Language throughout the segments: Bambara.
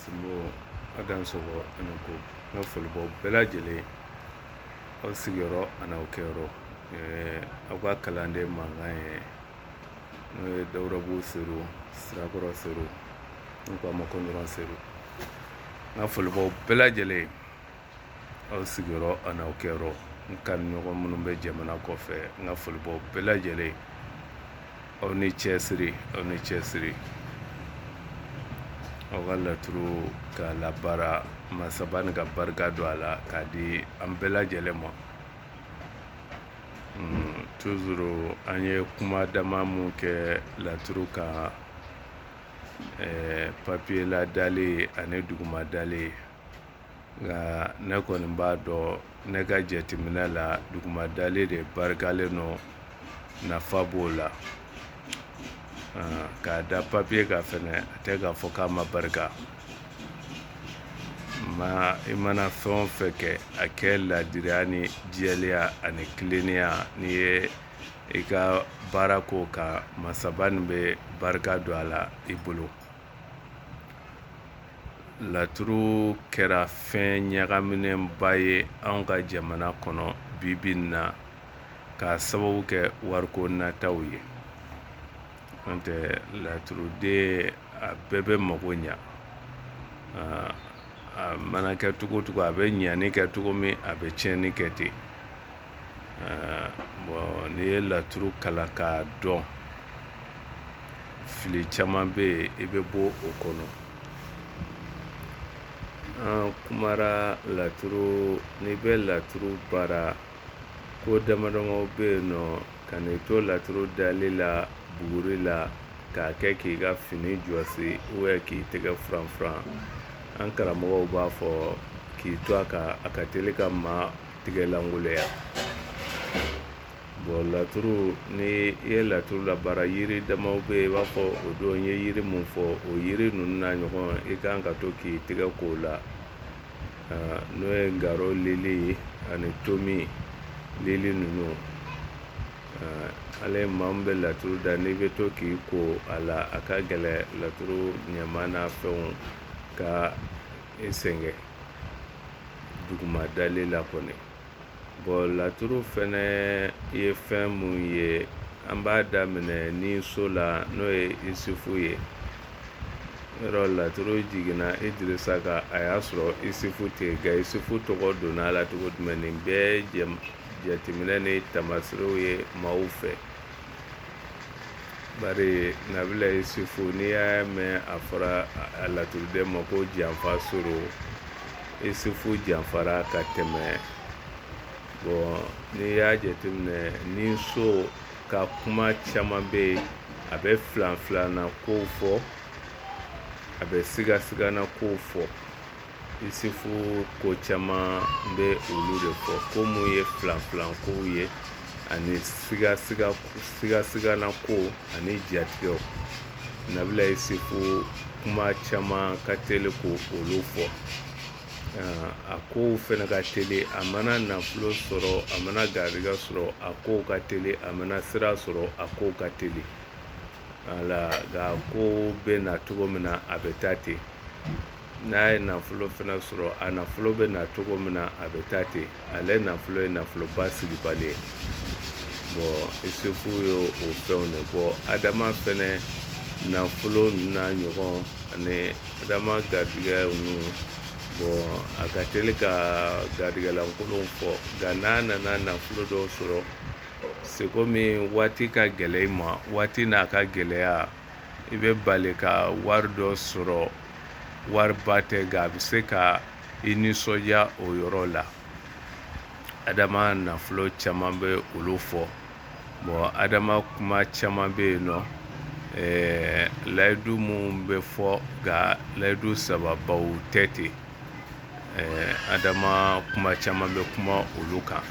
Sinbo a dansɔgɔ a ni ko. N ka foli b'aw bɛɛ lajɛlen aw sigiyɔrɔ ani aw kɛyɔrɔ. Aw ka kalanden mankan ye, n'o ye Dawudabugu Seru, Sirakɔrɔ Seru, n'u k'a ma ko Nɔrɔn Seru. N ka foli b'aw bɛɛ lajɛlen aw sigiyɔrɔ ani aw kɛyɔrɔ. N kanuɲɔgɔn minnu bɛ jamana kɔfɛ, n ka foli b'aw bɛɛ lajɛlen. Aw ni cɛsiri, aw ni cɛsiri, aw ka laturu k'a labaara, masaba ni ka barika don a la k'a di an bɛɛ lajɛlen ma. Toujours an ye kuma dama mun kɛ laturu kan, papiye la dalen ani duguma dalen, nka ne kɔni b'a dɔn, ne ka jateminɛ la, duguma dalen de barikalen don, nafa b'o la. K'a da papiye kan fɛnɛ, a tɛ k'a fɔ k'a ma barika. Ma i mana fɛn o fɛn kɛ, a kɛ ladiriya ni jɛlenya ani tilennenya. N'i ye i ka baara k'o kan, masaba nin bɛ barika don a la i bolo. Laturu kɛra fɛn ɲagaminenba ye anw ka jamana kɔnɔ bi bi in na, k'a sababu kɛ wariko nataw ye. N'o tɛ, laturuden a bɛɛ bɛ mago ɲa. A mana kɛ cogo o cogo, a bɛ ɲani kɛ cogo min, a bɛ tiɲɛni kɛ ten. Bon, n'i ye laturu kalan k'a dɔn, fili caman bɛ yen, i bɛ bɔ o kɔnɔ. An kumara laturu, n'i bɛ laturu baara, ko dama damaw bɛ yen nɔ, ka n'i to laturu dali la buguri la k'a kɛ k'i ka fini jɔsi ou k'i tɛgɛ furanfuran. An karamɔgɔw b'a fɔ k'i to a kan, a ka teli ka maa tigɛ lankolonya. Bon, laturu, ni i ye laturu labaara, yiri damaw bɛ yen, i b'a fɔ o don n ye yiri mun fɔ, o yiri ninnu n'a ɲɔgɔn, i kan ka to k'i tɛgɛ k'o la, n'o ye garo lili ani tomi lili ninnu. Ale maa min bɛ laturu da, n'i bɛ to k'i ko a la, a ka gɛlɛn laturu ɲama n'a fɛnw ka i sɛgɛn duguma dali la kɔni. Bon, laturu fɛnɛ ye fɛn mun ye, an b'a daminɛ ni so la, n'o ye Isufu ye. Yɔrɔ laturu jiginna Idirisa kan, a y'a sɔrɔ Isufu tɛ yen, nka Isufu tɔgɔ donna a la cogo jumɛn? Nin bɛɛ jateminɛ ni tamaserew ye maaw fɛ. Bari Nabila Isufu, n'i y'a mɛn a fɔra a laturuden ma ko janfa soro, Isufu janfara ka tɛmɛ. Bon, n'i y'a jateminɛ, ni so ka kuma caman bɛ yen, a bɛ filan filanna kow fɔ, a bɛ sigasigana kow fɔ. Isufu ko caman bɛ olu de fɔ, ko mun ye filan filan kow ye ani sigasigana ko ani jatigɛw. Nabila Isufu kuma caman ka teli ko olu fɔ. A kow fɛnɛ ka teli. A mana nafolo sɔrɔ, a mana garijɛgɛ sɔrɔ, a kow ka teli. A mana sira sɔrɔ, a kow ka teli. Wala, nka ko bɛ na cogo min na, a bɛ taa ten. N'a ye nafolo fɛnɛ sɔrɔ, a nafolo bɛ na cogo min na, a bɛ taa ten. Ale nafolo ye nafoloba sigibali ye. Bon, Isufu ye o fɛnw de bɔ. Adama fɛnɛ nafolo ninnu n'a ɲɔgɔn ani Adama garijɛgɛ ninnu. Bon, a ka teli ka garijɛgɛlankolonw fɔ, nka n'a nana nafolo dɔw sɔrɔ, c'est comme waati ka gɛlɛn i ma, waati n'a ka gɛlɛya, i bɛ bali ka wari dɔ sɔrɔ, wariba tɛ, nka a bɛ se ka i nisɔndiya o yɔrɔ la. Adama nafolo caman bɛ olu fɔ. Bon, Adama kuma caman bɛ yen nɔ, layidu minnu bɛ fɔ, nka layidu sababaw tɛ ten. Adama kuma caman bɛ kuma olu kan.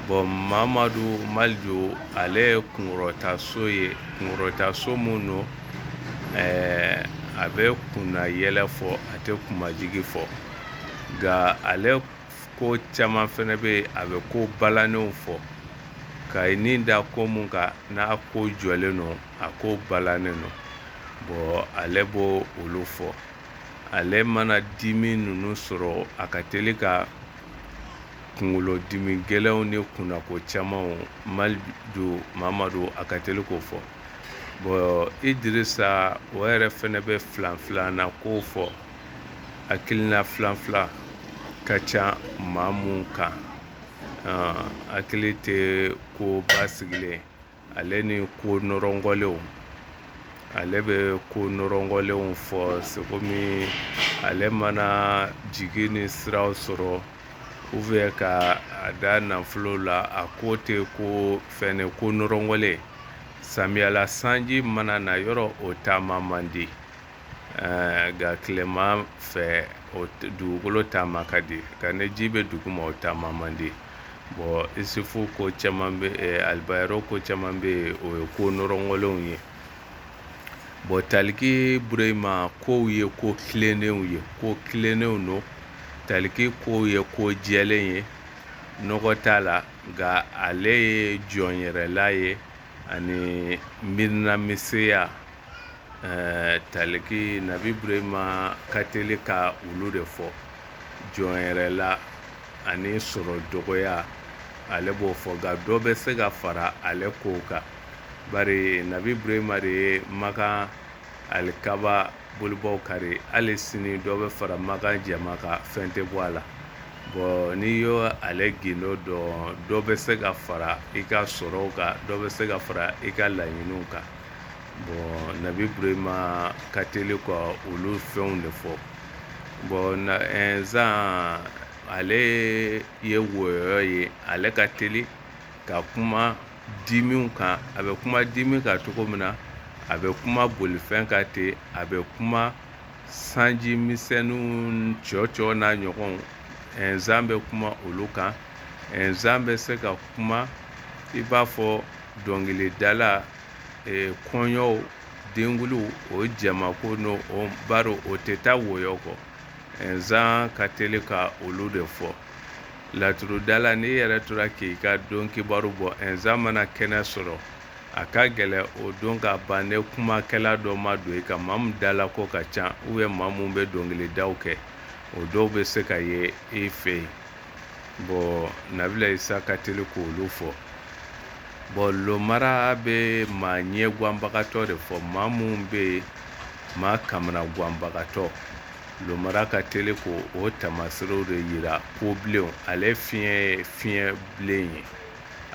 Bon, Mamadu Malijo, ale ye kunkɔrɔtaso ye. Kunkɔrɔtaso mun don, a bɛ kunna yɛlɛ fɔ, a tɛ kunmajigi fɔ, nka ale ko caman fɛnɛ bɛ yen, a bɛ ko balanenw fɔ ka ni da ko mun kan, n'a ko jɔlen don, a ko balannen don. Bon, ale b'o olu fɔ. Ale mana dimi ninnu sɔrɔ, a ka teli ka kunkolodimi gɛlɛnw ni kunnako camanw Malidu Mamadu, a ka teli k'o fɔ. Bɔn, Idirisa, o yɛrɛ fɛnɛ bɛ filan filanna kow fɔ, hakilina filan filan ka ca maa mun kan, hakili tɛ ko basigilen, ale ni ko nɔrɔngɔlenw. Ale bɛ ko nɔrɔngɔlenw fɔ, c'est comme ale mana jigi ni siraw sɔrɔ ou bien ka a da nafolo la, a ko tɛ ko fɛnɛ ko nɔrɔngɔlen. Samiyala sanji mana na yɔrɔ, o taama man di, nka tilema fɛ, o dugukolo taama ka di, nka ni ji bɛ duguma, o taama man di. Bɔn, Isufu ko caman bɛ, Alibayaro ko caman bɛ yen, o ye ko nɔrɔngɔlenw ye. Bɔn, Taliki Burema kow ye ko tilennenw ye, ko tilennenw don. Taliki kow ye ko jɛlen ye, nɔgɔ t'a la, nka ale ye jɔnyɛrɛla ye ani miirina misɛnya. Taliki Nabi Burema ka teli ka olu de fɔ, jɔnyɛrɛla ani sɔrɔ dɔgɔya, ale b'o fɔ. Nka dɔ bɛ se ka fara ale kow kan, bari Nabi Burema de ye Makan alikaba bolibaw kari. Hali sini dɔ bɛ fara Makan jama kan, fɛn tɛ bɔ a la. Bɔn, n'i y'o ale gindo dɔn, dɔ bɛ se ka fara i ka sɔrɔw kan, dɔ bɛ se ka fara i ka laɲiniw kan. Bɔn, Nabi Burema ka teli ka olu fɛnw de fɔ. Bɔn, zan, ale ye wɔyɔ ye, ale ka teli ka kuma dimiw kan. A bɛ kuma dimi kan cogo min na, a bɛ kuma bolifɛn kan ten, a bɛ kuma sanji misɛnninw cɔcɔ n'a ɲɔgɔnw, zan bɛ kuma olu kan. Zan bɛ se ka kuma i b'a fɔ dɔnkilidala, kɔɲɔw, denkuliw, o jamako n'o o, bari o tɛ taa wɔyɔ kɔ. Zan ka teli ka olu de fɔ. Laturudala, n'i yɛrɛ tora k'i ka don kibaru bɔ, zan mana kɛnɛ sɔrɔ, a ka gɛlɛ o don ka ban ne kumakɛla dɔ ma don i kan. Maa min dala ko ka ca, ou bien maa mun bɛ dɔnkilidaw kɛ, o dɔw bɛ se ka ye i fɛ yen. Bɔn, Nabila Isa ka teli k'olu fɔ. Bɔn, lomara bɛ maa ɲɛguwanbagatɔ de fɔ, maa mun bɛ yen, maa kamanaguwanbagatɔ. Lomara ka teli k'o o tamaserew de yira ko bilenw. Ale fiɲɛ ye fiɲɛ bilen ye,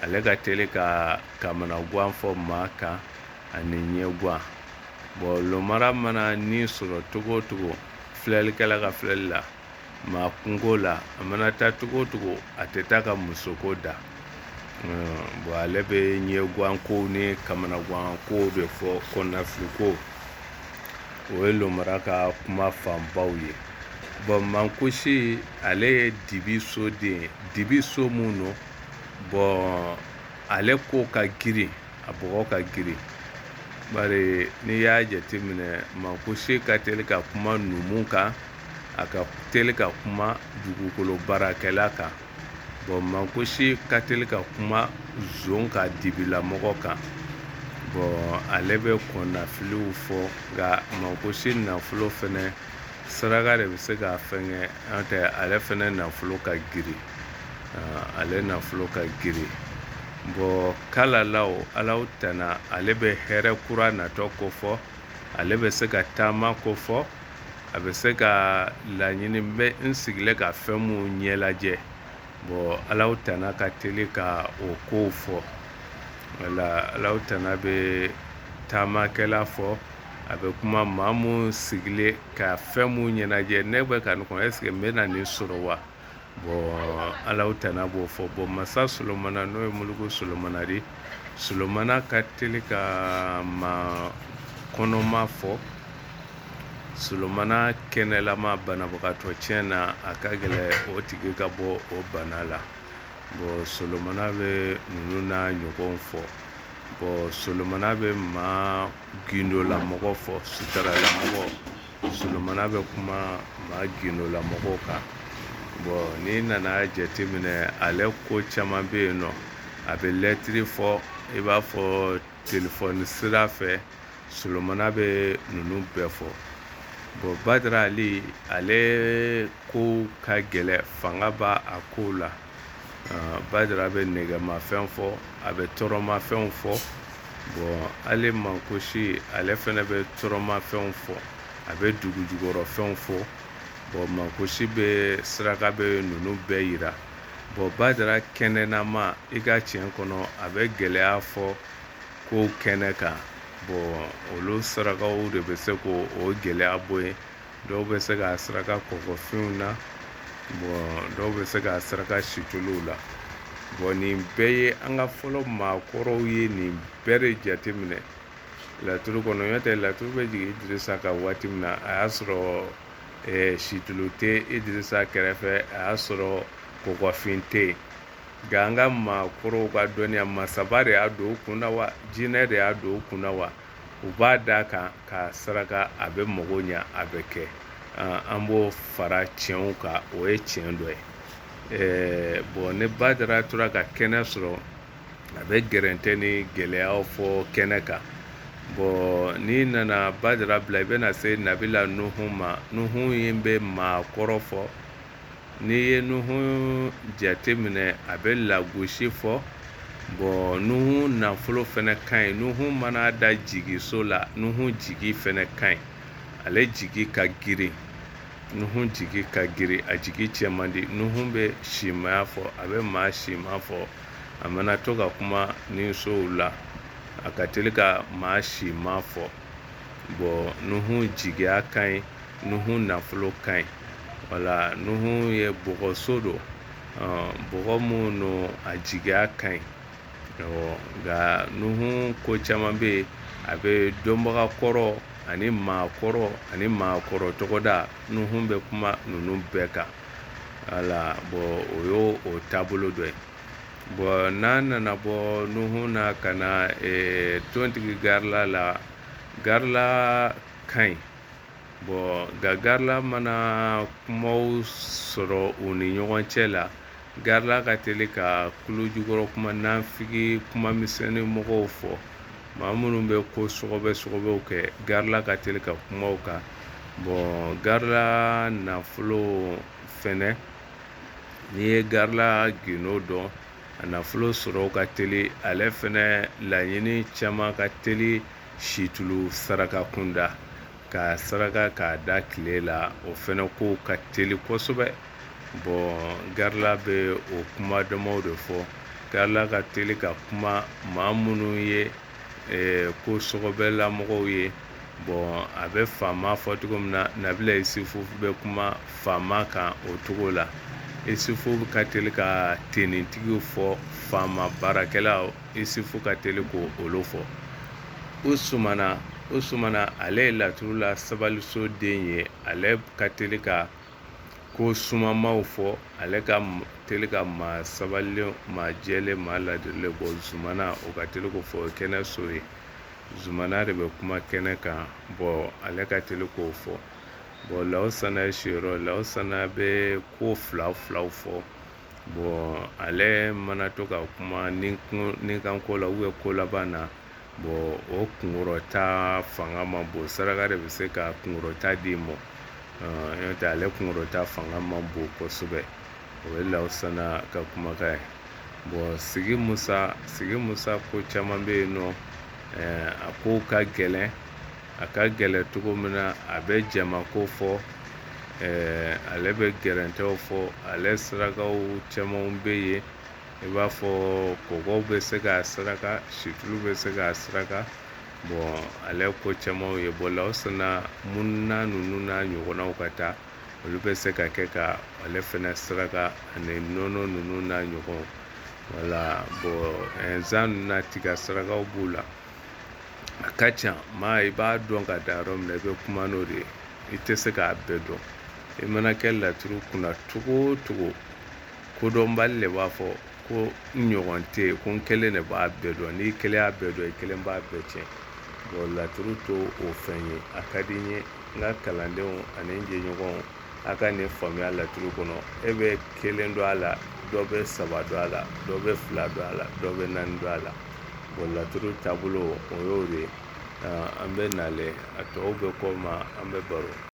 ale ka teli ka kamanaguwan fɔ maa kan ani ɲɛguwan. Bɔn, lomara mana ni sɔrɔ cogo o cogo, filɛlikɛla ka filɛli la, maa kunko la, a mana taa cogo o cogo, a tɛ taa ka musoko da. Bɔn, ale bɛ ɲɛguwan kow ni kamanaguwan kow de fɔ, kɔnɔnafili ko. O ye lomara ka kuma fanbaw ye. Bɔn, Mankusi, ale ye dibi so den ye, dibi so mun don. Bɔn, ale ko ka girin, a bɔgɔ ka girin, bari n'i y'a jateminɛ, Mankusi ka teli ka kuma numu kan, a ka teli ka kuma dugukolo baarakɛla kan. Bɔn, Mankusi ka teli ka kuma zon ka dibilamɔgɔ kan. Bɔn, ale bɛ kɔnɔnafiliw fɔ, nka Mankusi nafolo fɛnɛ, saraka de bɛ se k'a fɛngɛ, n'o tɛ ale fɛnɛ nafolo ka girin, ale nafolo ka girin. Bɔn, kalalaw, Alahu tana, ale bɛ hɛrɛ kura natɔ ko fɔ, ale bɛ se ka taama ko fɔ, a bɛ se ka laɲini bɛ n sigilen ka fɛn mun ɲɛlajɛ. Bɔn, Alahu tana ka teli ka o kow fɔ. Wala, Alahu tana bɛ taamakɛla fɔ, a bɛ kuma maa mun sigilen ka fɛn mun ɲɛnajɛ, ne bɛ ka nin kɔnɔ, est ce que n bɛna nin sɔrɔ wa? Bɔn, Alahu tana b'o fɔ. Bɔn, masa Solomana, n'o ye Muluku Solomana di, Solomana ka teli ka maa kɔnɔma fɔ. Solomana kɛnɛlama banabagatɔ tiɲɛ na, a ka gɛlɛ o tigi ka bɔ o bana la. Bɔn, Solomana bɛ ninnu n'a ɲɔgɔnw fɔ. Bɔn, Solomana bɛ maa gindolamɔgɔ fɔ, sutaralamɔgɔ. Solomana bɛ kuma maa gindolamɔgɔw kan. Bɔn, n'i nana jateminɛ, ale ko caman bɛ yen nɔ, a bɛ lɛtiri fɔ, i b'a fɔ telefɔni sira fɛ. Solomana bɛ ninnu bɛɛ fɔ. Bon, Badara Ali, ale ko ka gɛlɛ, fanga b'a a ko la. Badara bɛ nɛgɛmafɛn fɔ, a bɛ tɔɔrɔmafɛnw fɔ. Bon, ale Mankosi, ale fɛnɛ bɛ tɔɔrɔmafɛnw fɔ, a bɛ dugu jukɔrɔfɛnw fɔ. Bon, Mankosi bɛ saraka bɛ ninnu bɛɛ yira. Bon, Badara kɛnɛnama i ka tiɲɛ kɔnɔ, a bɛ gɛlɛya fɔ ko kɛnɛ kan. Bon, olu sarakaw de bɛ se k'o o gɛlɛya bɔ yen. Dɔw bɛ se k'a saraka kɔkɔfinw na. Bon, dɔw bɛ se k'a saraka situluw la. Bon, nin bɛɛ ye an ka fɔlɔ maakɔrɔw ye nin bɛɛ de jateminɛ laturu kɔnɔ. N'o tɛ, laturu bɛ jigin Idirisa kan waati min na, a y'a sɔrɔ situlu tɛ Idirisa kɛrɛfɛ, a y'a sɔrɔ kɔkɔfin tɛ yen. Nka an ka maakɔrɔw ka dɔnniya, masaba de y'a don u kun na wa, jinɛ de y'a don u kun na wa, u b'a da kan k'a saraka, a bɛ mago ɲa, a bɛ kɛ. An b'o fara tiɲɛw kan, o ye tiɲɛ dɔ ye. Bon, ni Badara tora ka kɛnɛ sɔrɔ, a bɛ gɛrɛntɛ ni gɛlɛyaw fɔ kɛnɛ kan. Bon, n'i nana Badara bila, i bɛna se Nabila Nuhu ma. Nuhu ye bɛ maakɔrɔ fɔ. N'i ye Nuhu jateminɛ, a bɛ lagosi fɔ. Bon, Nuhu nafolo fɛnɛ ka ɲi. Nuhu mana da jigiso la, Nuhu jigi fɛnɛ ka ɲi, ale jigi ka girin. Nuhu jigi ka girin, a jigi cɛ man di. Nuhu bɛ simaya fɔ, a bɛ maa sima fɔ. A mana to ka kuma ni sow la, a ka teli ka maa sima fɔ. Bon, Nuhu jigiya ka ɲi, Nuhu nafolo ka ɲi. Wala Nuhu ye bɔgɔso don, bɔgɔ mun don, a jigiya ka ɲi. Nka Nuhu ko caman bɛ yen, a bɛ dɔnbaga kɔrɔ ani maakɔrɔ ani maakɔrɔ tɔgɔda. Nuhu bɛ kuma ninnu bɛɛ kan. Wala, bon, o y'o o taabolo dɔ ye. Bon, n'an nana bɔ Nuhu na ka na tontigi Garila la, Garila ka ɲi. Bon, nka Garila mana kumaw sɔrɔ u ni ɲɔgɔn cɛ la, Garila ka teli ka kulo jukɔrɔ kuma, nafigi kuma misɛnnin mɔgɔw fɔ, maa minnu bɛ ko sɔgɔbɛ sɔgɔbɛw kɛ, Garila ka teli ka kumaw kan. Bon, Garila nafolo fɛnɛ, n'i ye Garila gindo dɔn, a nafolo sɔrɔ ka teli. Ale fɛnɛ laɲini caman ka teli situlu saraka kunda, ka saraka k'a da tile la, o fɛnɛ kow ka teli kosɛbɛ. Bon, Garila bɛ o kuma damaw de fɔ. Garila ka teli ka kuma maa minnu ye ko sɔgɔbɛlamɔgɔw ye. Bon, a bɛ faama fɔ cogo min na, Nabila Isufu bɛ kuma faama kan o cogo la. Isufu ka teli ka tenitigiw fɔ, faama baarakɛlaw, Isufu ka teli k'olu fɔ. Usumana, ale ye laturu la sabaliso den ye. Ale ka teli ka ko sumamaw fɔ, ale ka teli ka maa sabalilen, maa jɛlen, maa ladirilen. Bɔ Zumana, o ka teli k'o fɔ, kɛnɛ so ye. Zumana de bɛ kuma kɛnɛ kan. Bon, ale ka teli k'o fɔ. Bon, Lawusana ye siyɔrɔ, Lawusana bɛ ko fila filaw fɔ. Bon, ale mana to ka kuma ni kan ko la ou ko laban na, bon, o kunkɔrɔta fanga man bon. Saraka de bɛ se ka kunkɔrɔta d'i ma, n'o tɛ ale kunkɔrɔta fanga man bon kosɛbɛ. O ye Lawusana ka kumakan ye. Bon, Sigi Musa, Sigi Musa ko caman bɛ yen nɔ, a kow ka gɛlɛn. A ka gɛlɛn cogo min na, a bɛ jamako fɔ, ale bɛ gɛrɛntɛw fɔ. Ale sarakaw caman bɛ yen, i b'a fɔ kɔgɔw bɛ se k'a saraka, situlu bɛ se k'a saraka. Bon, ale ko camanw ye. Bon, Lawusana munna ninnu n'a ɲɔgɔnnaw ka taa, olu bɛ se ka kɛ ka ale fɛnɛ saraka, ani nɔnɔ ninnu n'a ɲɔgɔn. Wala, bon, ɛnzan ninnu n'a tiga sarakaw b'u la, a ka ca. Maa i b'a dɔn ka da yɔrɔ min na, i bɛ kuma n'o de ye. I tɛ se k'a bɛɛ dɔn. I mana kɛ laturu kunna cogo o cogo, kodɔnbali de b'a fɔ ko n ɲɔgɔn tɛ yen, ko n kelen de b'a bɛɛ dɔn. N'i kelen y'a bɛɛ dɔn, i kelen b'a bɛɛ tiɲɛ. Bon, laturu to o fɛn ye. A ka di n ye, n ka kalandenw ani n jɛɲɔgɔnw, a ka nin faamuya laturu kɔnɔ. E bɛ kelen dɔn a la, dɔ bɛ saba dɔn a la, dɔ bɛ fila dɔn a la, dɔ bɛ naani dɔn a la. Bon, laturu taabolo, o y'o de ye. An bɛ nalen, a tɔw bɛ kɔ ma, an bɛ baro.